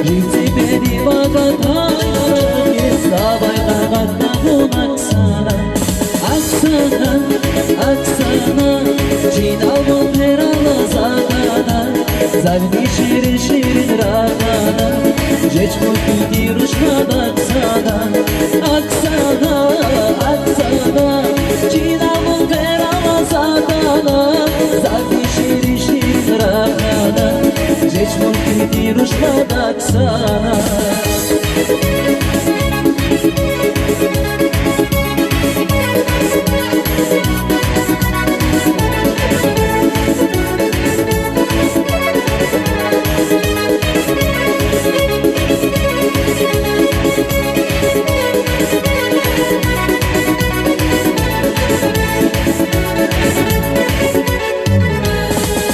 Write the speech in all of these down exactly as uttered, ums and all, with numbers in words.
Жив цӀипери вагатайла рахиз, завай къагъатна вун, Оксана. Оксана, Оксана, чина вун пералаз атана, завни ширин-ширин рахана, жеч муькуьди рушмада, Оксана. Оксана, Оксана, чина вун пералаз атана, завни ширин-ширин рахана, жеч муькуьди рушмада, Оксана.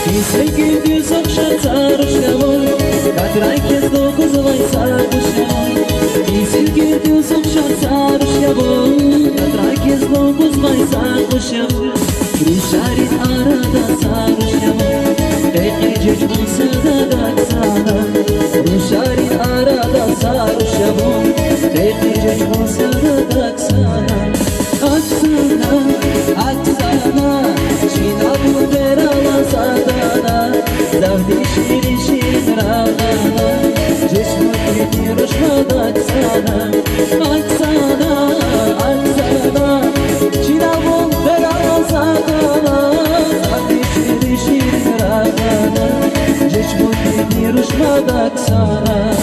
Кисве килигиз ухшар цар руш я вун, катрай квез лугьузвай са къуш я вун. Кисве килигиз ухшар цар руш я вун, катрай квез лугьузвай са къуш я вун. Рушарин арада са руш я вун, къекъи жеч вун садада, Оксана. Рушарин арада са руш я вун, къекъи жеч вун садада, Оксана. Оксана, Оксана, чина вун пералаз атана, завни ширин-ширин рахана, жеч муькуьди рушмада, Оксана. Оксана, Оксана, чина вун пералаз атана, завни ширин-ширин рахана, жеч муькуьди рушмада, Оксана.